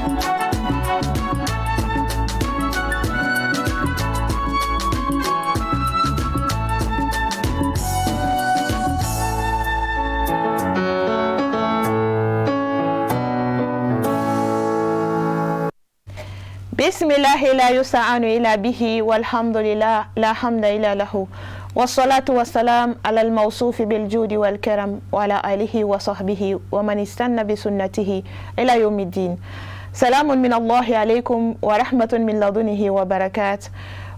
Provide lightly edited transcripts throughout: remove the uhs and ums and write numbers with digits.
بسم الله لا يسعن إلا به والحمد لله لا حمد إلا له والصلاة والسلام على الموصوف بالجود والكرم وعلى آله وصحبه ومن استنى بسنته إلى يوم الدين. سلام من الله عليكم ورحمة من لدنه وبركات.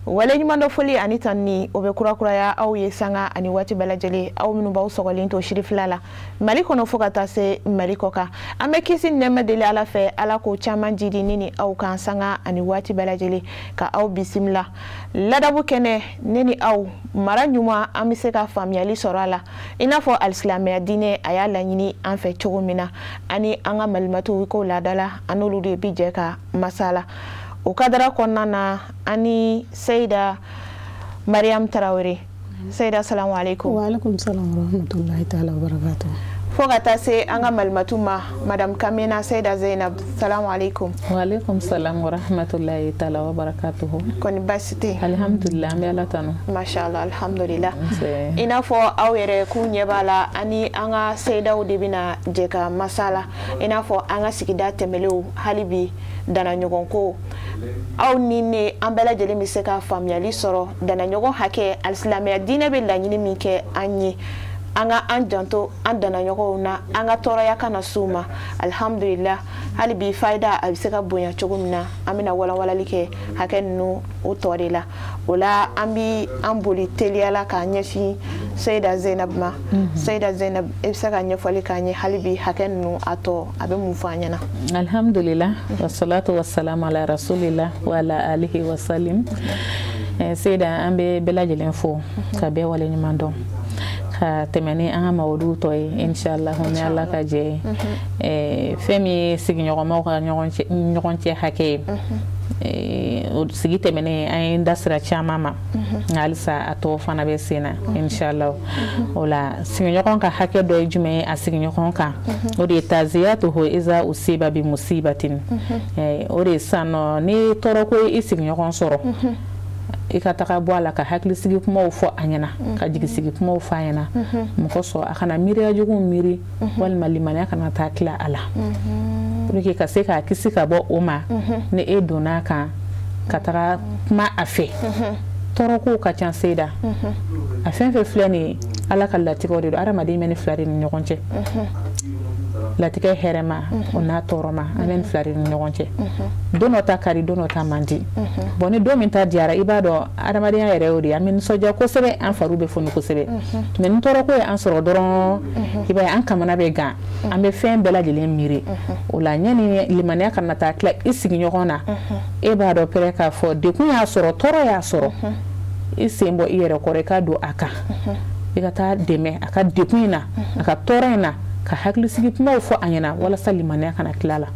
Waleɲuman dɔ foli ani tanni o bɛ kurakuraya aw ye sanga ani waati bɛɛ lajɛlen, aw minnu b'aw sɔgɔlen to sirifila la Mali kɔnɔ fo ka taa se Mali kɔ kan. An bɛ kisi nɛɛma deli Ala fɛ, Ala k'o caman jidi ni ni aw kan sanga ani waati bɛɛ lajɛlen, ka aw bisimila ladabu kɛnɛ. Ne ni aw mara ɲuman, an bɛ se ka faamuyali sɔrɔ a la i n'a fɔ alisilamɛya diinɛ a y'a laɲini an fɛ cogo min na, ani an ka malimatuw ko laada la, an n'olu de bi jɛ ka masala o kadara kɔnɔna na. Ani Seyida Mariam Tarawele. Seyida, salamu alaikum. Wa alaikum salam wa rahmatullahi ta'ala wa barakatuh. Fo ka taa se an ka malimatu ma, Madame Kamena Seyida Zainab, salamu alaikum. Wa alaikum salam wa rahmatullahi ta'ala wa barakatuh. Kɔni baasi tɛ? Alhamdulillah, an bɛ Ala tanu. Masha Allah, alhamdulillah. I n'a fɔ aw yɛrɛ k'u ɲɛ b'a la, ani an ka seyidaw de bɛna jɛ ka masala i n'a fɔ an ka sigida tɛmɛlenw. Hali bi dana ɲɔgɔn ko, aw ni ne, an bɛɛ lajɛlen bɛ se ka faamuyali sɔrɔ dana ɲɔgɔn hakɛ, alisilamɛya diinɛ bɛ laɲini min kɛ an ye, an ka an janto an dana ɲɔgɔnw na, an ka tɔɔrɔya kana s'u ma. Alhamdulillah, hali bi fayida a bɛ se ka bonya cogo min na, an bɛna walawalali kɛ hakɛ ninnu o tɔ de la. O la an bi an boli teliya la k'a ɲɛsin Seyida Zainab ma. Seyida Zainab, e bɛ se ka ɲɛfɔli k'an ye hali bi hakɛ ninnu a tɔ a bɛ mun fɔ an ɲɛna? Alhamdulillah, wassalatu wassalamu ala rasulillah wa ala alihi wa sallim. Seyida, an bɛ bɛɛ lajɛlen fo ka bɛɛ waleɲuman dɔn ka tɛmɛ ni an ka mawudu tɔ ye, inshallah, ni Ala ka jɛ ye. Fɛn min ye sigiɲɔgɔnmaw ka ɲɔgɔn cɛ hakɛ ye, o sigi tɛmɛnen an ye da sira caman ma, nka halisa a tɔ fana bɛ sen na, inshallah. O la sigiɲɔgɔn ka hakɛ dɔ ye jumɛn ye a sigiɲɔgɔn kan? O de ye taziyatuhu iza usiba bi musibatin. O de ye sisan nɔ, ni tɔɔrɔ ko ye i sigiɲɔgɔn sɔrɔ, i ka taga bɔ a la ka hakilisigi kumaw fɔ a ɲɛna, ka jigisigi kumaw fɔ a ɲɛna, mɔgɔ sɔn a kana miiriya jugu miiri walima limaniya kana taa tila a la, pour que ka se k'a kisi ka bɔ o ma. Ni e donna a kan ka taga kuma a fɛ, tɔɔrɔkow ka ca Seyida. A fɛn fɛn filɛ nin ye, Ala ka latigɛw de don. Adamaden bɛ ni fila de ni ɲɔgɔn cɛ, latigɛ hɛrɛma o n'a tɔɔrɔ ma, an bɛ ni fila de ni ɲɔgɔn cɛ. Don dɔ ta ka di, don dɔ ta man di. Bon, ni don min ta diyara, i b'a dɔn adamadenya yɛrɛ y'o de ye, an bɛ nisɔndiya kosɛbɛ, an fariw bɛ foni kosɛbɛ. Mais ni tɔɔrɔko ye an sɔrɔ dɔrɔn, i b'a ye an kamana bɛ gan, an bɛ fɛn bɛɛ lajɛlen miiri. O la ɲɛni limaniya kana taa tila i sigiɲɔgɔn na, e b'a dɔn pɛrɛ k'a fɔ dekun y'a sɔrɔ, tɔɔrɔ y'a sɔrɔ, i sen bɔ i yɛrɛ kɔrɔ, i ka don a kan, i ka taa dɛmɛ a ka dekun in na, a ka tɔɔrɔ in na, ka hakilisigi kumaw fɔ a ɲɛna walasa limaniya kana tila la.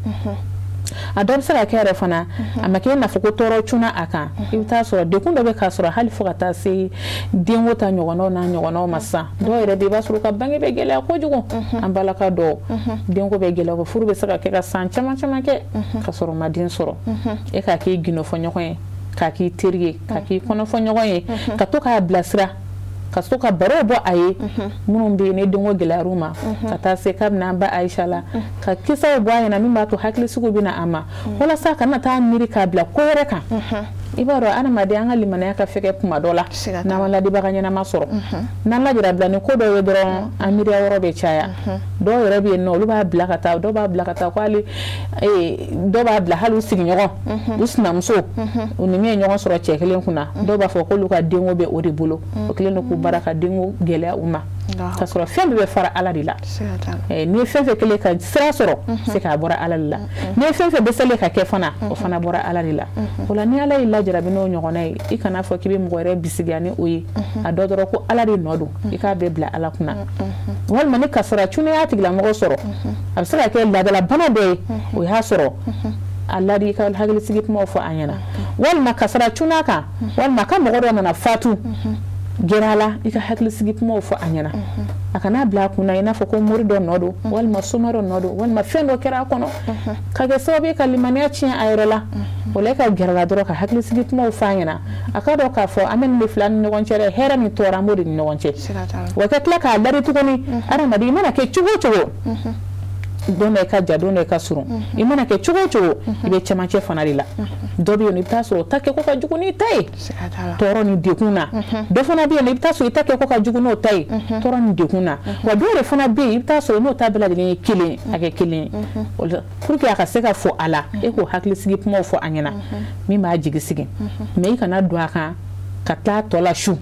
A dɔ bɛ se ka kɛ yɛrɛ fana, a ma kɛ i n'a fɔ ko tɔɔrɔ cunna a kan, i bɛ taa sɔrɔ dekun dɔ bɛ k'a sɔrɔ, hali fo ka taa se denko ta ɲɔgɔnnaw n'a ɲɔgɔnnaw ma. Sisan dɔw yɛrɛ bɛ yen, i b'a sɔrɔ u ka bange bɛ gɛlɛya kojugu. An balaka dɔw denko bɛ gɛlɛya, furu bɛ se ka kɛ ka san caman caman kɛ ka sɔrɔ u ma den sɔrɔ. E k'a k'i gindofɔɲɔgɔn ye, k'a k'i teri ye, k'a k'i kɔnɔfɔɲɔgɔn ye, ka to k'a bilasira, ka to ka barow bɔ a ye minnu bɛ yen ni denko gɛlɛyar'u ma, ka taa se kabini an ba Ayisa la, ka kisaw bɔ a ɲɛna min b'a to hakilisigiw bɛ na a ma, walasa a kana taa miiri k'a bila ko wɛrɛ kan. I b'a dɔn adamaden, an ka limaniya ka fɛgɛ kuma dɔ la, n'an ma ladibaga ɲɛnama sɔrɔ, n'an lajara bila ni ko dɔw ye dɔrɔn, an miiriya yɔrɔ bɛ caya. Dɔw yɛrɛ bɛ yen nɔ, olu b'a bila ka taa, dɔw b'a bila ka taa ko hali dɔw b'a bila hali u sigiɲɔgɔn, u sinamuso, u ni min ye ɲɔgɔn sɔrɔ cɛ kelen kunna, dɔw b'a fɔ k'olu ka denko bɛ o de bolo, o kɛlen don k'u baara ka denko gɛlɛya u ma, k'a sɔrɔ fɛn bɛɛ bɛ fara Ala de la. N'i ye fɛn fɛn kelen ka sira sɔrɔ, c'est k'a bɔra Ala de la. N'i ye fɛn fɛn dɛsɛlen ka kɛ fana, o fana bɔra Ala de la. O la ni Ala y'i lajarabi n'o ɲɔgɔnna ye, i kana fɔ k'i bɛ mɔgɔ wɛrɛ bisigiya ni o ye. A dɔ dɔrɔn ko Ala de nɔ don, i k'a bɛɛ bila Ala kunna. Walima ni kasara cunna y'a tigilamɔgɔ sɔrɔ, a bɛ se ka kɛ laadala bana dɔ ye o y'a sɔrɔ, a ladi, i ka hakilisigi kumaw fɔ a ɲɛna. Walima kasara cunna kan, walima a ka mɔgɔ dɔ nana fatu, gɛrɛ a la, i ka hakilisigi kumaw fɔ a ɲɛna. A kana bila a kunna i n'a fɔ ko mori dɔ nɔ don, walima soma dɔ nɔ don, walima fɛn dɔ kɛra a kɔnɔ ka kɛ sababu ye ka limaniya tiɲɛ a yɛrɛ la. O la e ka gɛrɛ la dɔrɔn ka hakilisigi kumaw f'a ɲɛna, a ka dɔn k'a fɔ an bɛ nin de fila ni ɲɔgɔn cɛ dɛ, hɛrɛ ni tɔɔrɔ an b'o de ni ɲɔgɔn cɛ. Wa ka tila k'a ladi tuguni, adamaden i mana kɛ cogo o cogo, don dɔ i ka jan, don dɔ i ka surun, i mana kɛ cogo o cogo, i bɛ cɛmancɛ fana de la. Dɔ bɛ yen i bɛ taa sɔrɔ o ta kɛ ko ka jugu n'i ta ye, tɔɔrɔ ni degun na. Dɔ fana bɛ yen i bɛ taa sɔrɔ i ta kɛ ko ka jugu n'o ta ye, tɔɔrɔ ni degun na. Wa dɔw yɛrɛ fana bɛ yen i bɛ taa sɔrɔ n'o ta bɛɛ lajɛlen ye kelen ye, a kɛ kelen ye. Pour que a ka se ka fɔ a la, e k'o hakilisigi kumaw fɔ a ɲɛna min b'a jigi sigi. Mais i kana don a kan ka taa tɔ la su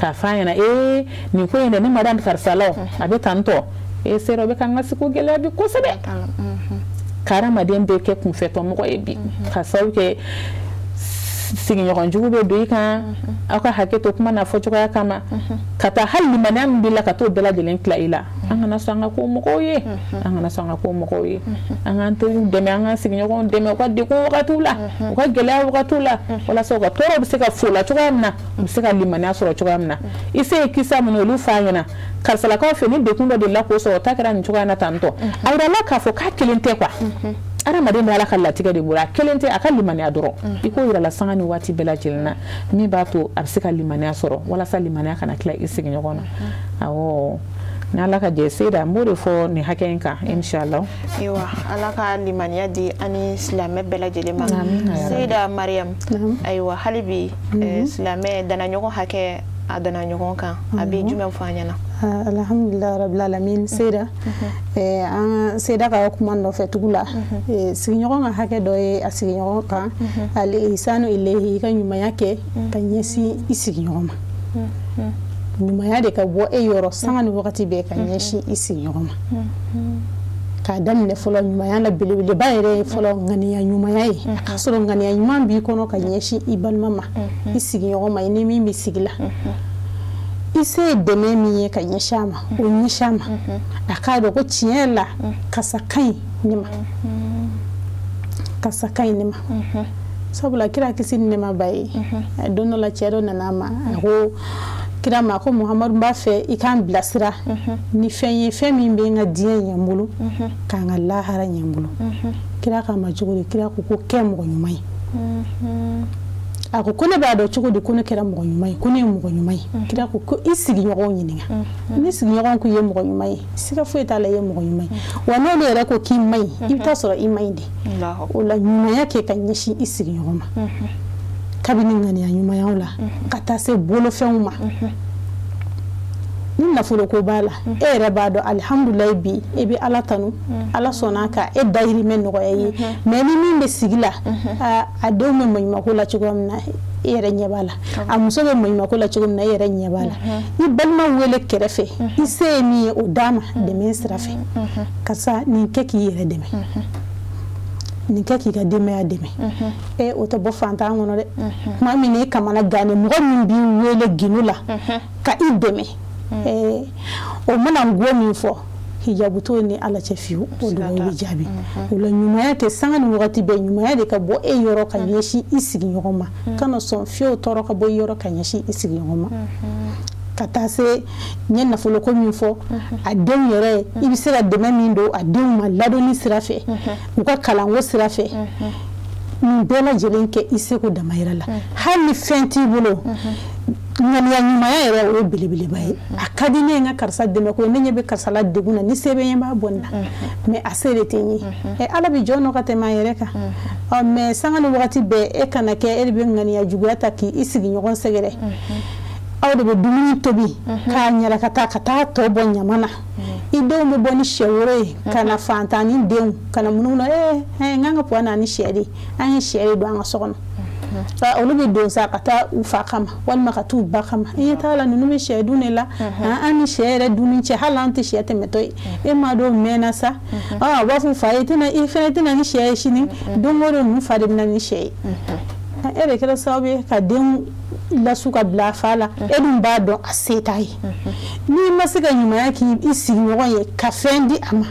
k'a f'a ɲɛna, ee nin ko in dɛ, ne ma da karisa la o, a bɛ tan tɔ. E sera o bɛ k'an ka siko gɛlɛya bi kosɛbɛ, ka hadamaden bɛ kɛ kunfɛtɔmɔgɔ ye bi, ka sababu kɛ sigiɲɔgɔn jugu bɛ don i kan, aw ka hakɛ to kuma n'a fɔcogoya kama, ka taa hali limaniya min b'i la ka t'o bɛɛ lajɛlen tila i la. An kana sɔn an ka ko mɔgɔw ye, an kana sɔn an ka ko mɔgɔw ye. An k'an teriw dɛmɛ, an k'an sigiɲɔgɔnw dɛmɛ u ka degun wagatiw la, u ka gɛlɛya wagatiw la, walasa u ka tɔɔrɔ bɛ se ka fo la cogoya min na, u bɛ se ka limaniya sɔrɔ cogoya min na. I se ye kisa minnu olu f'a ɲɛna, karisalakaw fɛ ni degun dɔ delila k'o sɔrɔ, o ta kɛra nin cogoya na tan tɔ. A yirala k'a fɔ k'a kelen tɛ quoi, adamaden bɛ Ala ka latigɛ de bolo, a kelen tɛ, a ka limaniya dɔrɔn. I k'o yira la sanga ni waati bɛɛ lajɛlen na, min b'a to a bɛ se ka limaniya sɔrɔ, walasa limaniya kana tila i sigiɲɔgɔn na. Awɔ, ni Ala ka jɛ sera, n b'o de fɔ nin hakɛ in kan, inshallah. Ayiwa, Ala ka limaniya di ani silamɛ bɛɛ lajɛlen ma. Seyida Mariam, ayiwa hali bi silamɛ danaɲɔgɔn hakɛ a dana ɲɔgɔn kan, a bɛ jumɛn fɔ an ɲɛna? Alhamdulillah rabbil alamin. Seyida, an Seyida ka kuma nɔfɛ tugu la, sigiɲɔgɔn ka hakɛ dɔ ye a sigiɲɔgɔn kan, al ihsanu ilayhi, i ka ɲumanya kɛ ka ɲɛsin i sigiɲɔgɔn ma. Ɲumanya de ka bɔ e yɔrɔ sanga ni wagati bɛɛ ka ɲɛsin i sigiɲɔgɔn ma. K'a daminɛ fɔlɔ ɲumanya la belebeleba yɛrɛ ye fɔlɔ ŋaniya ɲumanya ye, a k'a sɔrɔ ŋaniya ɲuman b'i kɔnɔ ka ɲɛsin i balima ma, i sigiɲɔgɔn ma, i ni min bɛ sigi la. I se ye dɛmɛ min ye ka ɲɛsin a ma, o ɲɛsin a ma, a k'a dɔn ko tiɲɛ la karisa ka ɲi ne ma, karisa ka ɲi ne ma. Sabula kira kisi ni nɛɛma b'a ye, don dɔ la cɛ dɔ nana a ma, a ko kira ma ko Muhamadu, n b'a fɛ i k'an bilasira ni fɛn ye, fɛn min bɛ n ka diɲɛ ɲɛ n bolo, k'an ka lahara ɲɛ n bolo. Kira k'a ma cogo di? Kira ko ko kɛ mɔgɔ ɲuman ye. A ko ko ne b'a dɔn cogo di ko ne kɛra mɔgɔ ɲuman ye, ko ne ye mɔgɔ ɲuman ye? Kira ko ko i sigiɲɔgɔnw ɲininka, ni sigiɲɔgɔnw ko i ye mɔgɔ ɲuman ye, siga foyi t'a la i ye mɔgɔ ɲuman ye. Wa n'olu yɛrɛ ko k'i man ɲi, i bɛ taa sɔrɔ i man ɲi de. O la ɲumanya kɛ ka ɲɛsin i sigiɲɔgɔn ma, kabini ŋaniya ɲumanyaw la ka taa se bolofɛnw ma. Ni nafolo ko b'a la, e yɛrɛ b'a dɔn alihamudulilayi bi e bɛ Ala tanu, Ala sɔnna ka e dayirimɛ nɔgɔya i ye. Mais ni min bɛ sigi la, a denw bɛ maɲumako la cogoya min na, e yɛrɛ ɲɛ b'a la, a muso bɛ maɲumako la cogo min na, e yɛrɛ ɲɛ b'a la. I balima wele kɛrɛfɛ, i se ye min ye o d'a ma dɛmɛ sira fɛ, karisa nin kɛ k'i yɛrɛ dɛmɛ, nin kɛ k'i ka denbaya dɛmɛ. E o tɛ bɔ fantan kɔnɔ dɛ. Tuma min e kamana gannen, mɔgɔ min b'i wele gindo la ka i dɛmɛ, o mana go min fɔ, hijabu t'o ni Ala cɛ fiyewu, o dugawu bɛ jaabi. O la ɲumanya kɛ sanga ni wagati bɛɛ, ɲumanya de ka bɔ e yɔrɔ ka ɲɛsin i sigiɲɔgɔn ma, kana sɔn fiyewu tɔɔrɔ ka bɔ i yɔrɔ ka ɲɛsin i sigiɲɔgɔn ma. Ka taa se n ye nafoloko min fɔ, a denw yɛrɛ, i bɛ se ka dɛmɛ min don a denw ma ladonni sira fɛ, u ka kalanko sira fɛ, nin bɛɛ lajɛlen kɛ i seko damayira la. Hali ni fɛn t'i bolo, ŋaniya ɲumanya yɛrɛ o ye belebeleba ye. A ka di ne ye n ka karisa dɛmɛ ko ne ɲɛ bɛ karisa la degun na, ni se bɛ n ye n b'a bɔ nin na, mais a se de tɛ n ye. Ala bɛ jɔn nɔ ka tɛmɛ a yɛrɛ kan. Ɔ mais sanga ni wagati bɛɛ e kana kɛ e de bɛ ŋaniya juguya ta k'i sigiɲɔgɔn sɛgɛrɛ. Aw de bɛ dumuni tobi k'a ɲɛla ka taa tɔ bɔ ɲama na, i denw bɛ bɔ ni sɛ woro ye ka na fantanni denw ka na munumunu, n k'an ka puwa na ni sɛ de, an ye sɛ de don an ka so kɔnɔ. Olu bɛ don sa ka taa u fa kama walima ka t'u ba kama. I ɲɛ t'a la ninnu bɛ sɛ dun de la, an ni sɛ yɛrɛ dunni cɛ, hali an tɛ sɛ tɛmɛtɔ ye. E m'a dɔn mɛnna sa, a b'a fɔ fa ye i fana tɛna ni sɛ ye sini, don o don ninnu fa de bɛ na ni sɛ ye. E de kɛra sababu ye ka denw lasu ka bila a fa la, e dun b'a dɔn a se t'a ye. N'i ma se ka ɲumanya k'i sigiɲɔgɔn ye ka fɛn di a ma,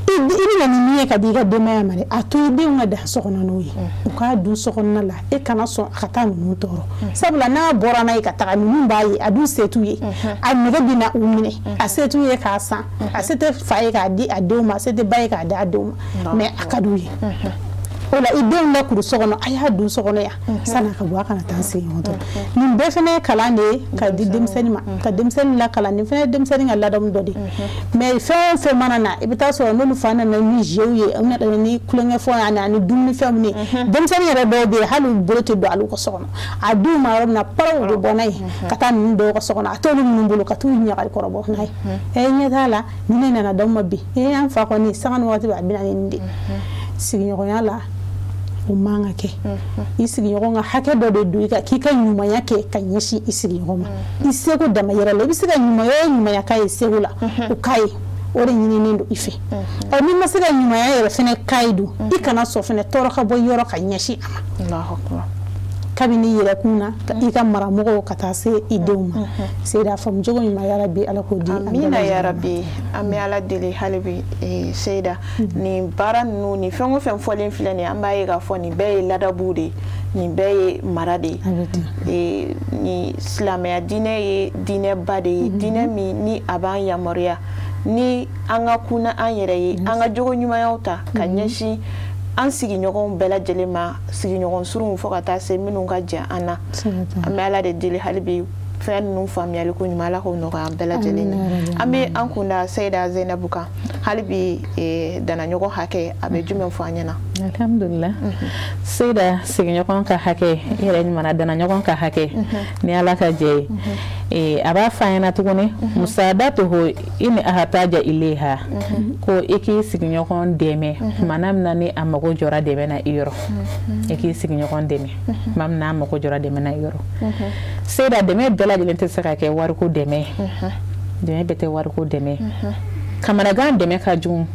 i I bɛna ni min ye ka di i ka denbaya ma dɛ, a to i denw ka dan so kɔnɔ n'o ye, u k'a dun so kɔnɔna la, e kana sɔn a ka taa ninnu tɔɔrɔ. Sabula n'a bɔra n'a ye ka taga, ninnu b'a ye, a dun se t'u ye, a nege bɛ na u minɛ, a se t'u ye k'a san, a se tɛ fa ye k'a di a denw ma, a se tɛ ba ye k'a di a denw ma, mais a ka d'u ye. O la i denw lakuru so kɔnɔ, a y'a dun so kɔnɔ yan san'a ka bɔ, a kana taa sigiɲɔgɔn tɔɔrɔ. Nin bɛɛ fana ye kalan de ye ka di denmisɛnnin ma, ka denmisɛnnin lakalan. Nin fana ye denmisɛnnin ka ladamu dɔ de ye. Mais fɛn o fɛn mana na, i bɛ taa sɔrɔ n'olu fa nana ni jeux ye, u nana ni tulonkɛfɛnw ani dumunifɛnw ye, denmisɛnnin yɛrɛ dɔw bɛ yen, hali u bolo tɛ don al'u ka so kɔnɔ. A d'u ma yɔrɔ min na, paraw u bɛ bɔ n'a ye ka taa ninnu dɔw ka so kɔnɔ, a t'olu minnu bolo, ka t'u ɲagali kɔrɔbɔ n'a ye. Ɛ, ɲɛ t'a la, ni ne nana d'aw ma bi, e an fa kɔni sanga ni waati bɛɛ a bɛ na ni nin de ye. Sigiɲɔgɔnya la, o man ka kɛ. I sigiɲɔgɔn ka hakɛ dɔ de don i kan, k'i ka ɲumanya kɛ ka ɲɛsin i sigiɲɔgɔn ma, i seko dama yɛrɛ la. I bɛ se ka ɲumanya o ɲumanya k'a ye seko la, o k'a ye, o de ɲininen don i fɛ. Ɔ, n'i ma se ka ɲumanya yɛrɛ fɛnɛ k'a ye dun, i kana sɔn fɛnɛ tɔɔrɔ ka bɔ yɔrɔ ka ɲɛsin a ma. Kabini i yɛrɛ kun na, i ka maramɔgɔw ka taa se i denw ma. Seyida, faamu cogo ɲuman yarabi, Ala k'o di. Amina yarabi. An bɛ Ala deli hali bi. Seyida, nin baara ninnu, nin fɛn o fɛn fɔlen filɛ nin ye, an b'a ye k'a fɔ nin bɛɛ ye ladabu de ye, nin bɛɛ ye mara de ye. Ni silamɛya diinɛ ye diinɛba de ye, diinɛ min ni a b'an yamaruya ni an ka kunna an yɛrɛ ye, an ka jogo ɲumanyaw ta ka ɲɛsin an sigiɲɔgɔnw bɛɛ lajɛlen ma, sigiɲɔgɔn surunw fo ka taa se minnu ka jan an na. An bɛ Ala de deli hali bi, fɛn ninnu faamuyali ko ɲuman, Ala k'o nɔgɔya an bɛɛ lajɛlen ye. An bɛ an kunda Seyida Zeyinabu kan hali bi, danaɲɔgɔn hakɛ, a bɛ jumɛn fɔ an ɲɛna? Alhamdulillah. Seyida, sigiɲɔgɔn ka hakɛ, i yɛrɛ ɲuman, danaɲɔgɔn ka hakɛ, ni Ala ka jɛ ye, a b'a fɔ an ɲɛna tuguni, musadatuhu ini ahataja ilayha, ko i k'i sigiɲɔgɔn dɛmɛ tuma min na ni a mago jɔra dɛmɛ na i yɔrɔ. I k'i sigiɲɔgɔn dɛmɛ tuma min na a mago jɔra dɛmɛ na i yɔrɔ. Seyida, dɛmɛ bɛɛ lajɛlen tɛ se ka kɛ wariko dɛmɛ ye, dɛmɛ bɛɛ tɛ wariko dɛmɛ ye. Kamanagan dɛmɛ ka jugu.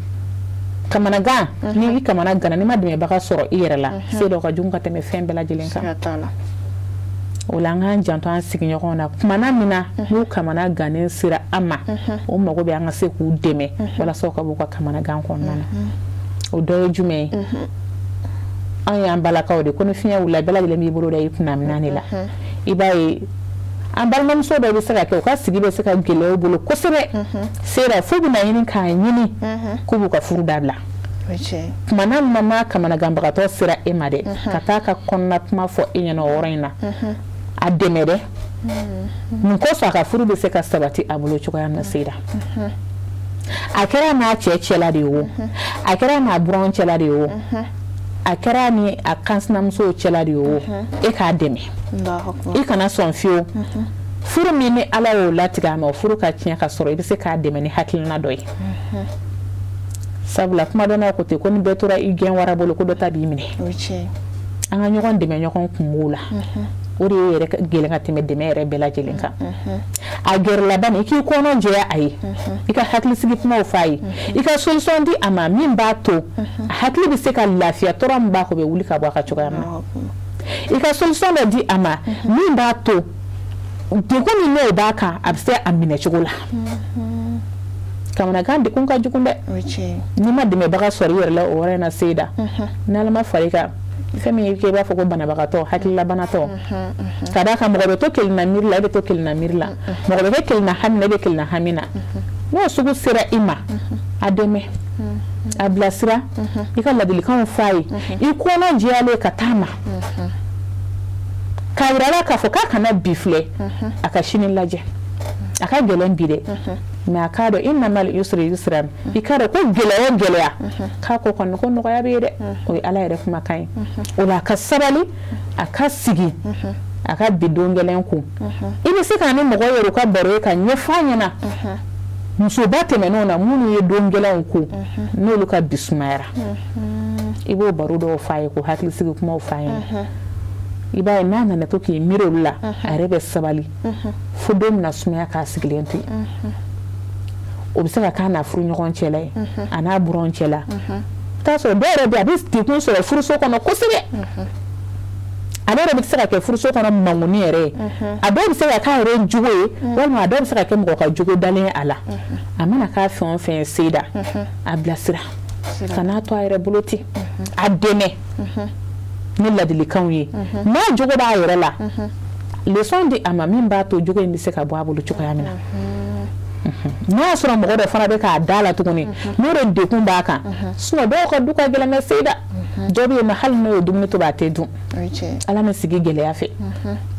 Kamanagan, ni i kamana gana, n'i ma dɛmɛbaga sɔrɔ i yɛrɛ la, Seyida, o ka jugu ka tɛmɛ fɛn bɛɛ lajɛlen kan. O la an k'an janto an sigiɲɔgɔnw na kumana min na n'u kamana gannen sera an ma, o mago bɛ an ka se k'u dɛmɛ walasa u ka bɔ u ka kamanagan kɔnɔna na. O dɔ ye jumɛn ye? Anw y'an balakaw de, ko ni fiɲɛ wulila, bɛɛ lajɛlen b'i bolo da i kunna minɛn de la. I b'a ye, an balimamuso dɔw bɛ se ka kɛ, u ka sigi bɛ se ka gɛlɛya u bolo kosɛbɛ. Seyida, f'u bɛna ɲini k'a ɲini k'u b'u ka furu dabila. Kumana min na n'a kamanaganbagatɔ sera e ma dɛ, ka taa ka kɔnɔna kuma fɔ e ɲɛna o yɔrɔ in na, a dɛmɛ dɛ. Nin kosɔn a ka furu bɛ se ka sabati a bolo cogoya min na. Seyida, a kɛra n'a cɛ cɛla de ye o, a kɛra n'a buranw cɛla de ye o, a kɛra ni a kansinamusow cɛla de ye o, e k'a dɛmɛ. I kana sɔn fiyewu furu min ni Ala y'o latigɛ a ma, o furu ka tiɲɛ ka sɔrɔ i bɛ se k'a dɛmɛ ni hakilina dɔ ye. Sabula kuma dɔnnaw ko ten, ko ni bɛɛ tora i gɛn wara bolo, ko dɔ ta b'i minɛ. An ka ɲɔgɔn dɛmɛ ɲɔgɔn kungo la, o de ye yɛrɛ gɛlɛn ka tɛmɛ dɛmɛ yɛrɛ bɛɛ lajɛlen kan. A gɛrɛlaban, i k'i kɔnɔ jɛya a ye, i ka hakilisigi kumaw f'a ye, i ka solution di a ma min b'a to a hakili bɛ se ka lafiya, tɔɔrɔ min b'a kɔ bɛ wuli ka bɔ a ka cogoya min na. I ka solution dɔ di a ma min b'a to degun min n'o b'a kan, a bɛ se a minɛ cogo la. Kamanagan degun ka jugu dɛ. N'i ma dɛmɛbaga sɔrɔ i yɛrɛ la o yɔrɔ in na, Seyida, n'Ala ma fara i kan, fɛn min kɛ i b'a fɔ ko banabagatɔ, hakililabanatɔ, ka d'a kan mɔgɔ bɛ to kelenna miiri la, e bɛ to kelenna miiri la, mɔgɔ bɛ kɛ kelenna hami na, e bɛ kelenna hami na. N'o sugu sera i ma, a dɛmɛ, a bilasira, i ka ladilikanw f'a ye, i kɔnɔ jɛyalen ka taa ma, k'a yira a la k'a fɔ k'a kana bi filɛ, a ka sini lajɛ. A ka gɛlɛn bi dɛ, mais a k'a dɔn inna mal yusri yusran, i k'a dɔn ko gɛlɛya o gɛlɛya k'a ko kɔni ko nɔgɔya bɛ yen dɛ, o ye Ala yɛrɛ kumakan ye. O la a ka sabali, a ka sigi, a ka bi don gɛlɛn kun. I bɛ se ka ni mɔgɔ yɛrɛ ka baro ye ka ɲɛfɔ a ɲɛna, musoba tɛmɛnenw na minnu ye don gɛlɛnw ko n'olu ka bi sumayara, i b'o baro dɔw f'a ye, k'o hakilisigi kumaw f'a ɲɛna. I b'a ye n'a nana to k'i miiri olu la, a yɛrɛ bɛ sabali fo don min na sumaya k'a sigilen to yen. O bɛ se ka k'a n'a furuɲɔgɔn cɛla ye, a n'a buranw cɛla. I bɛ t'a sɔrɔ dɔw yɛrɛ bɛ yen, a bɛ degun sɔrɔ furuso kɔnɔ kosɛbɛ. Ale yɛrɛ bɛ se ka kɛ furuso kɔnɔ mankuni yɛrɛ ye. A dɔw bɛ se ka k'a yɛrɛ jogo ye, walima a dɔw bɛ se ka kɛ mɔgɔ ka jogo dalen a la. A mana k'a fɛn o fɛn ye, Seyida, a bilasira. Kan'a to a yɛrɛ bolo ten, a dɛmɛ ni ladilikanw ye. N'a jogo b'a yɛrɛ la, leçon di a ma min b'a to jogo in bɛ se ka bɔ a bolo cogoya min na. N'a y'a sɔrɔ mɔgɔ dɔ fana bɛ k'a da la tuguni, n'o de degun b'a kan, sinon dɔw ka du ka gɛlɛn dɛ Seyida. Dɔ bɛ yen nɔ, hali n'o ye dumuni tobi a tɛ dun. Ala ma sigi gɛlɛya fɛ.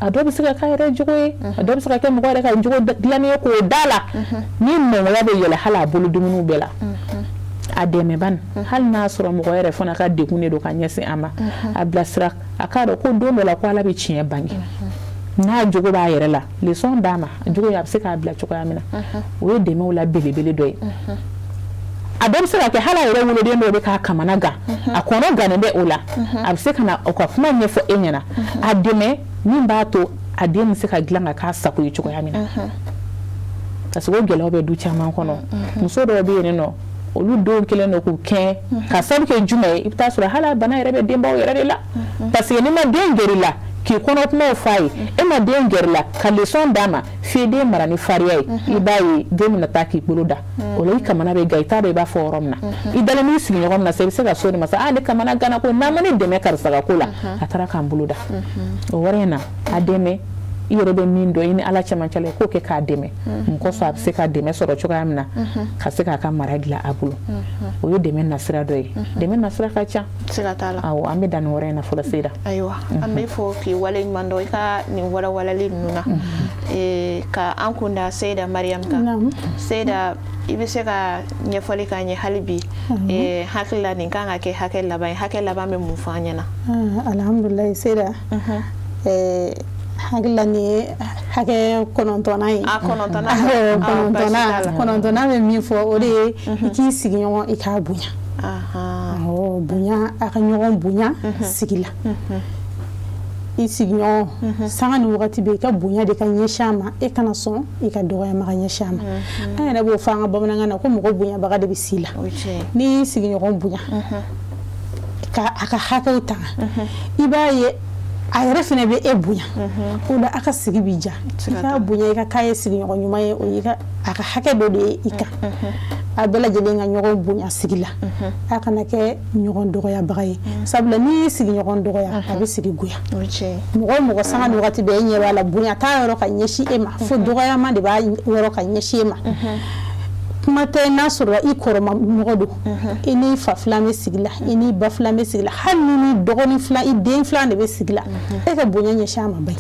A dɔw bɛ se ka k'a yɛrɛ jogo ye, a dɔw bɛ se ka kɛ mɔgɔ yɛrɛ ka jogo dilanni ye k'o da la. Ni nɔgɔya bɛ yɛlɛ hali a bolo dumuniw bɛɛ la. A dɛmɛ bani, hali n'a sɔrɔ mɔgɔ yɛrɛ fana ka degun de don ka ɲɛsin a ma, a bilasira, a k'a dɔn ko don dɔ la ko Ala bɛ tiɲɛ bange. N'a jogo b'a yɛrɛ la, leçon d'a ma, jogo a bɛ se k'a bila cogoya min na. O ye dɛmɛw la belebele dɔ ye. A dɔ bɛ se ka kɛ hali a yɛrɛ woloden dɔw bɛ k'a kamana gan, a kɔnɔ gannen bɛ o la, a bɛ se ka na o ka kuma ɲɛfɔ e ɲɛna, a dɛmɛ min b'a to a den bɛ se ka dilan ka k'a sago ye cogoya min na. Parce que o gɛlɛyaw bɛ du caman kɔnɔ. Muso dɔw bɛ yen nɔ, olu denw kɛlen don k'u kɛn ka sababu kɛ jumɛn ye, i bɛ taa sɔrɔ hali a bana yɛrɛ bɛ denbaw yɛrɛ de la. Parce que n'i ma den gɛrɛ i la k'i kɔnɔ kumaw f'a ye, e ma den gɛrɛ la ka leçon d'a ma f'i den mara ni farinya ye, i b'a ye den bɛna taa k'i bolo da o la, i kamana bɛ gan, i t'a dɔn i b'a fɔ yɔrɔ min na. I dalen b'i sigiɲɔgɔn min na sa, i bɛ se ka so de ma sa, ne kamana ganna ko n'an ma ne dɛmɛ karisa ka ko la, a taara k'an bolo da. O yɔrɔ in na, a dɛmɛ i yɛrɛ bɛ min dɔn i ni Ala cɛmancɛ la, i k'o kɛ k'a dɛmɛ. Mun kosɔn a bɛ se ka dɛmɛ sɔrɔ cogoya min na, ka se k'a ka mara dilan a bolo. O ye dɛmɛ nasira dɔ ye. Dɛmɛ nasira ka ca. Siga t'a la. Awɔ, an bɛ dan nin yɔrɔ in na fɔlɔ Seyida. Ayiwa, an bɛ fɔ k'i waleɲuman dɔn i ka nin walawalali ninnu na. Ka an kun da Seyida Mariam kan. Seyida, i bɛ se ka ɲɛfɔli k'an ye hali bi. Hakili la nin kan ka kɛ hakɛ laban ye. Hakɛ laban bɛ mun fɔ an ɲɛna? Alhamdulilayi Seyida. Hakili la nin ye hakɛ 9nan ye. A 9nan. 9nan bɛ min fɔ, o de ye i k'i sigiɲɔgɔn i k'a bonya. Awɔ, bonya, a ka ɲɔgɔn bonya sigi la. I sigiɲɔgɔn sanga ni wagati bɛɛ i ka bonya de ka ɲɛsin a ma, e kana sɔn i ka dɔgɔyama ka ɲɛsin a ma. An yɛrɛ b'o fɔ an ka bamanankan na ko mɔgɔ bonyabaga de bɛ s'i la. N'i y'i sigiɲɔgɔn bonya ka a ka hakɛw ta, i b'a ye a yɛrɛ fana bɛ e bonya. O la a ka sigi b'i diya. I k'a bonya, i ka k'a ye sigiɲɔgɔn ɲuman ye, o y'i ka a ka hakɛ dɔ de ye i kan. A bɛɛ lajɛlen ka ɲɔgɔn bonya sigi la. A kana kɛ ɲɔgɔn dɔgɔyabaga ye. Sabula n'i y'i sigiɲɔgɔn dɔgɔya, a bɛ sigi goya. Mɔgɔ o mɔgɔ sanga ni wagati bɛɛ e ɲɛ b'a la, bonya t'a yɔrɔ ka ɲɛsin e ma, fo dɔgɔyama de b'a yɔrɔ ka ɲɛsin e ma. Kuma tɛ n'a sɔrɔ i kɔrɔma mɔgɔ don, i n'i fa filan bɛ sigi la, i n'i ba filan bɛ sigi la, hali ni dɔgɔnin filan, i den filan de bɛ sigi la, e ka bonya ɲɛsin a ma bayi.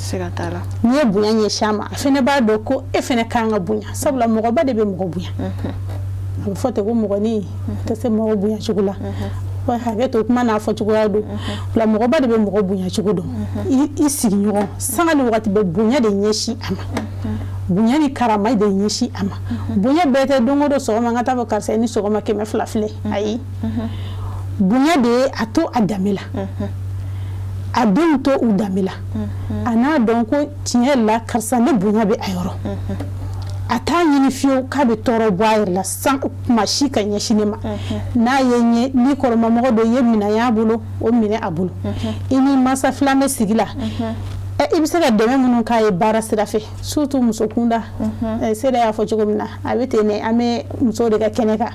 N'i ye bonya ɲɛsin a ma, a fana b'a dɔn ko e fana kan ka bonya. Sabula mɔgɔba de bɛ mɔgɔ bonya. A bɛ fɔ ten ko mɔgɔnin tɛ se mɔgɔ bonya cogo la. Hakɛ to kuma n'a fɔ cogoya don. O la mɔgɔba de bɛ mɔgɔ bonya cogo dɔn. I sigiɲɔgɔn sanga ni wagati bɛɛ bonya de ɲɛsin a ma. Bonya ni karama de ɲɛsin a ma. Bonya bɛɛ tɛ don o don sɔgɔma n ka taa fɔ karisa i ni sɔgɔma 200 filɛ. Ayi. Bonya de ye a to a danbe la. A denw to u danbe la. A n'a dɔn ko tiɲɛ la karisa ne bonya bɛ a yɔrɔ. A t'a ɲini fiyewu k'a bɛ tɔɔrɔ bɔ a yɛrɛ la san kuma si ka ɲɛsin ne ma. N'a ye ɲɛ ni kɔrɔmamɔgɔ dɔ ye minɛn y'a bolo, o minɛ a bolo. I ni mansa filan bɛ sigi la. I bɛ se ka dɛmɛ minnu k'a ye baara sira fɛ, surtout muso kunda. Seyida y'a fɔ cogo min na, a bɛ ten dɛ, an bɛ musow de ka kɛnɛ kan.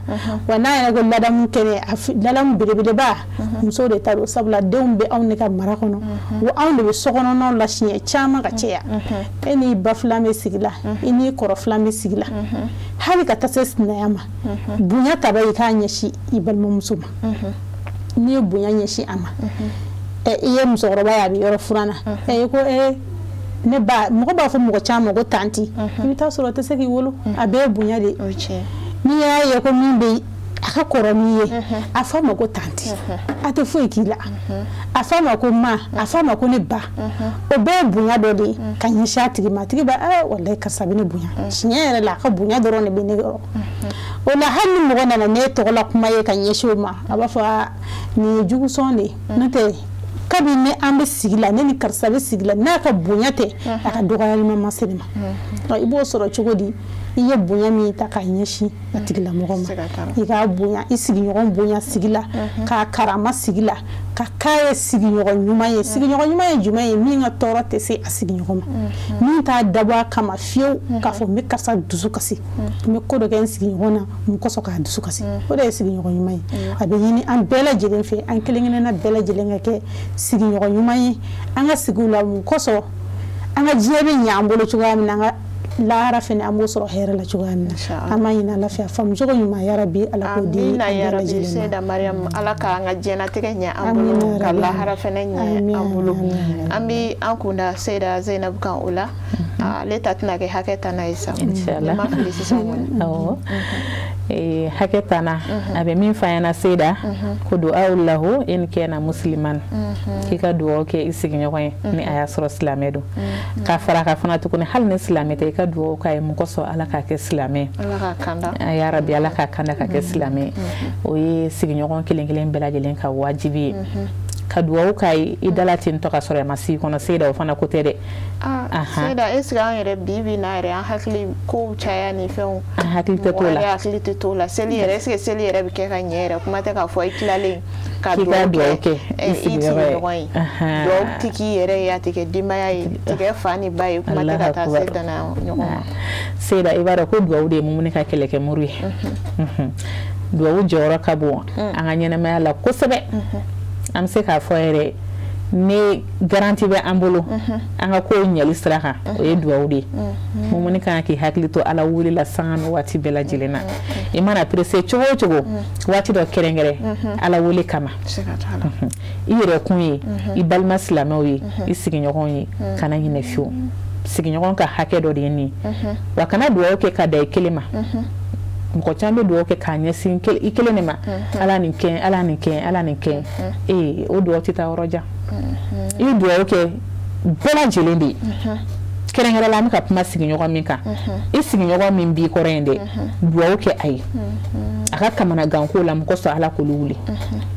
Wa n'a yɛrɛ ko ladamu kɛnɛ, ladamu belebeleba, musow de ta don. Sabula denw bɛ anw de ka mara kɔnɔ, wa anw de bɛ sokɔnɔnaw la siɲɛ caman ka caya. E n'i ba filan bɛ sigi la, i n'i kɔrɔ filan bɛ sigi la, hali ka taa se sinaya ma, bonya taba i k'a ɲɛsin i balimamuso ma. N'i ye bonya ɲɛsin a ma, i ye musokɔrɔba ye a bɛ yɔrɔ furan na, i ko ne ba, mɔgɔ b'a fɔ mɔgɔ caman ko tanti, i bɛ taa sɔrɔ o tɛ se k'i wolo, a bɛɛ ye bonya de ye. N'i y'a ye ko min bɛ a ka kɔrɔ n'i ye, a f'a ma ko tanti, a tɛ foyi k'i la, a f'a ma ko ma, a f'a ma ko ne ba, o bɛɛ ye bonya dɔ de ye ka ɲɛsin a tigi ma. A tigi b'a walayi karisa bɛ ne bonya, tiɲɛ yɛrɛ la a ka bonya dɔrɔn de bɛ ne yɔrɔ. O la hali ni mɔgɔ nana ne tɔgɔ la kuma ye ka ɲɛsin o ma, a b'a fɔ nin ye jugusɔn de ye, n'o tɛ kabini an bɛ sigi la, ne ni karisa bɛ sigi la, n'a ka bonya tɛ, a ka dɔgɔyalima ma se ne ma. I b'o sɔrɔ cogo di? I ye bonya min ta k'a ɲɛsin a tigilamɔgɔ ma, i k'a bonya, i sigiɲɔgɔn bonya sigi la, k'a karama sigi la, Ka k'a ye sigiɲɔgɔn ɲuman ye. Sigiɲɔgɔn ɲuman ye jumɛn ye? Min ka tɔɔrɔ tɛ se a sigiɲɔgɔn ma, min t'a dabɔ a kama fiyewu k'a fɔ n bɛ karisa dusu kasi, n bɛ ko dɔ kɛ n sigiɲɔgɔn na mun kosɔn k'a dusu kasi. O de ye sigiɲɔgɔn ɲuman ye. A bɛ ɲini an bɛɛ lajɛlen fɛ, an kelen kelenna bɛɛ lajɛlen ka kɛ sigiɲɔgɔn ɲuman ye an ka sigiw la, mun kosɔn an ka diɲɛ bɛ ɲɛ an bolo cogoya min na, an ka lahara fɛnɛ an b'o sɔrɔ hɛrɛ la cogoya min na. An b'a ɲini Ala fɛ a faamucogo ɲuman yarabi Ala k'o di an bɛɛ lajɛlen ma. Seyida Mariam, Ala k'an ka diɲɛnatigɛ ɲɛ an bolo, ka lahara fɛnɛ ɲɛ an bolo. An bɛ an kunda Seyida Zeyinabu kan o la, ale ta tɛna kɛ hakɛ tana ye sa. Inshallah. Ne ma fili sisan kɔni. Awɔ. Hakɛ tana a bɛ min fɔ an ɲɛna Seyida, ko du'aw lahu in kana musliman, k'i ka dugawu kɛ i sigiɲɔgɔn ye ni a y'a sɔrɔ silamɛ don. Ka fara ka fana tuguni, hali ni silamɛ tɛ, i ka dugawu k'a ye mun kosɔn Ala k'a kɛ silamɛ. Ala k'a kanda. Ya Rabbi, Ala k'a kanda ka kɛ silamɛ. O ye sigiɲɔgɔn kelen kelen bɛɛ lajɛlen ka wajibi ye. Ka dugawu k'a ye i dala ten tɔ ka sɔrɔ a ma s'i kɔnɔ Seyida, o fana ko tɛ dɛ. Seyida, est ce que an yɛrɛ bi bi n'a yɛrɛ an hakili kow caya ni fɛnw, an hakili tɛ t'o la, hakili tɛ t'o la. Seli yɛrɛ, est ce que seli yɛrɛ bɛ kɛ ka ɲɛ yɛrɛ? Kuma tɛ k'a fɔ i tilalen ka dugawu kɛ i sigiɲɔgɔn ye. Dugawu tɛ k'i yɛrɛ ye, a tɛ kɛ denbaya ye, tɛ kɛ fa ni ba ye, kuma tɛ ka taa se dana ɲɔgɔn ma. Seyida, i b'a dɔn ko dugawu de ye mumuni ka kɛlɛkɛmuru ye. Dugawu jɔyɔrɔ ka bon an ka ɲɛnamaya la kosɛbɛ. An bɛ se k'a fɔ yɛrɛ ne garanti bɛ an bolo an ka kow ɲɛli sira kan, o ye dugawu de ye. Mumuni kan k'i hakili to Ala wele la sanga ni waati bɛɛ lajɛlen na. I mana pressé cogo o cogo, waati dɔ kɛrɛnkɛrɛn Ala wele kama, i yɛrɛ kun ye, i balima silamɛw ye, i sigiɲɔgɔnw ye, kana ɲinɛ fiyewu. Sigiɲɔgɔn ka hakɛ dɔ de ye nin ye. Wa kana dugawu kɛ ka dan i kelen ma. Mɔgɔ caman bɛ dugawu kɛ k'a ɲɛsin i kelen de ma, Ala nin kɛ, Ala nin kɛ, Ala nin kɛ. O dugawu tɛ taa yɔrɔ jan. I bɛ dugawu kɛ bɛɛ lajɛlen de ye. Kɛrɛnkɛrɛn la, an bɛ ka kuma sigiɲɔgɔn min kan, i sigiɲɔgɔn min b'i kɔrɔ yen dɛ, dugawu kɛ a ye a ka kamanaganko la, mɔgɔ sɔn Ala k'olu wuli.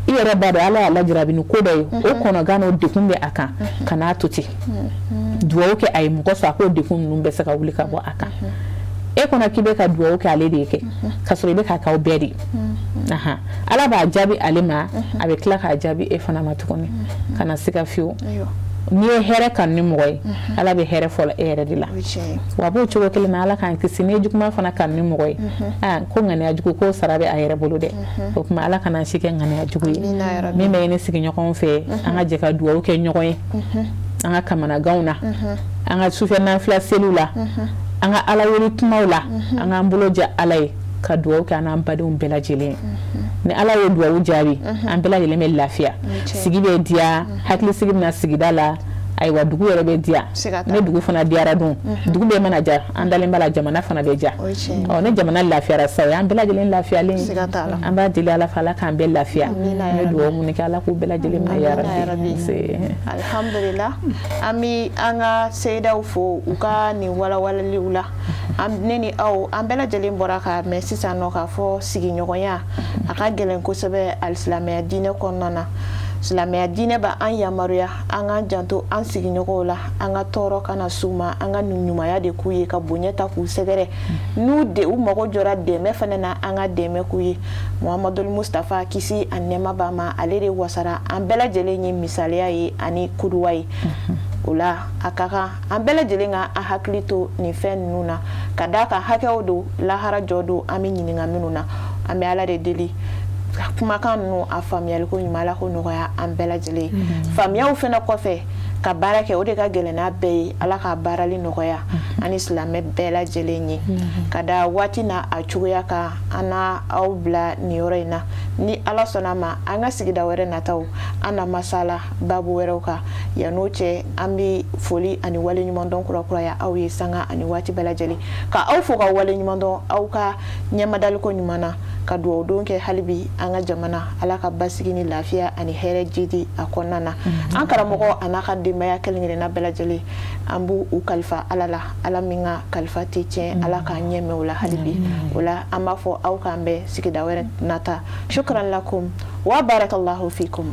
I yɛrɛ b'a dɔn Ala y'a lajarabi ni ko dɔ ye, o kɔnɔgan n'o degun bɛ a kan, kan'a to ten. Dugawu kɛ a ye, mɔgɔ sɔn a k'o degun ninnu bɛɛ se ka wuli ka bɔ a kan. E kɔnɔ k'i bɛ ka dugawu kɛ ale de ye kɛ, ka sɔrɔ i bɛ k'a k'aw bɛɛ de ye. Ala b'a jaabi ale ma, a bɛ tila k'a jaabi e fana ma tuguni. Kana siga fiyewu. N'i ye hɛrɛ kanu ni mɔgɔ ye, Ala bɛ hɛrɛ fɔlɔ e yɛrɛ de la. Wa a b'o cogo kelen na, Ala k'an kisi, n'i ye juguman fana kanu ni mɔgɔ ye, ko ŋaniya jugu k'o sara bɛ a yɛrɛ bolo dɛ. O tuma Ala kana si kɛ ŋaniya jugu ye. Min bɛ ɲini sigiɲɔgɔnw fɛ, an ka jɛ ka dugawu kɛ ɲɔgɔn ye, an ka kamanaganw na, an ka sufɛ nanfila seliw la, an ka Ala wele kumaw la, an k'an bolo ja Ala ye ka dugawu kɛ an n'an badenw bɛɛ lajɛlen. Ni Ala ye dugawu jaabi, an bɛɛ lajɛlen bɛ lafiya, sigi bɛ diya, hakilisigi bɛ na sigida la, ayiwa dugu yɛrɛ bɛ diya. Ni dugu fana diyara dun, dugu bɛɛ mana diya, an dalen b'a la jamana fana bɛ diya. Ni jamana lafiyara sa, o y'an bɛɛ lajɛlen lafiyalen. An b'a deli Ala fɛ, Ala k'an bɛɛ lafiya. An bɛ dugawu minnu kɛ, Ala k'u bɛɛ lajɛlen minɛ ya Rabi. Alhamdulillah, an bɛ an ka seyidaw fo u ka nin walawalaliw la. Ne ni aw an bɛɛ lajɛlen bɔra k'a mɛn sisan nɔ k'a fɔ sigiɲɔgɔnya a ka gɛlɛn kosɛbɛ alisilamɛya diinɛ kɔnɔna na. Silamɛya diinɛ b'an yamaruya an k'an janto an sigiɲɔgɔnw la, an ka tɔɔrɔ kana s'u ma, an ka ɲumanya de k'u ye, ka bonya ta k'u sɛgɛrɛ. N'u de u mago jɔra dɛmɛ fana na, an ka dɛmɛ k'u ye. Muhamadul Mustafa, kisi a nɛɛma b'a ma, ale de wasara an bɛɛ lajɛlen ye misaliya ye ani kuduwa ye. O la a ka kan an bɛɛ lajɛlen ka an hakili to nin fɛn ninnu na, ka d'a kan hakɛw don, lahara jɔ don, an bɛ ɲininka minnu na. An bɛ Ala de deli kumakan ninnu a faamuyaliko ɲuman, Ala k'o nɔgɔya an bɛɛ lajɛlen. Faamuyaw fana kɔfɛ ka baara kɛ, o de ka gɛlɛn n'a bɛɛ ye. Ala k'a baarali nɔgɔya ani silamɛ bɛɛ lajɛlen ye. Ka da waati n'a a cogoya kan, an na aw bila nin yɔrɔ in na. Ni Ala sɔnna ma, an ka sigida wɛrɛ nataw an na masala baabu wɛrɛw kan. Yan'o cɛ, an bɛ foli ani waleɲumandɔn kurakuraya aw ye sanga ani waati bɛɛ lajɛlen, ka aw fo ka waleɲumandɔn aw ka ɲɛmadaliko ɲuman na, ka dugawu don kɛ hali bi an ka jamana, Ala ka basigi ni lafiya ani hɛrɛ jidi a kɔnɔna na. An karamɔgɔ a n'a ka denbaya kelen kelenna bɛɛ lajɛlen, an b'u u kalifa Ala la, Ala min ka kalifa tɛ tiɲɛ, Ala k'an ɲɛ mɛn o la hali bi. O la an b'a fɔ aw k'an bɛn sigida wɛrɛ nata. Shukran lakum wa barakallahu fikum.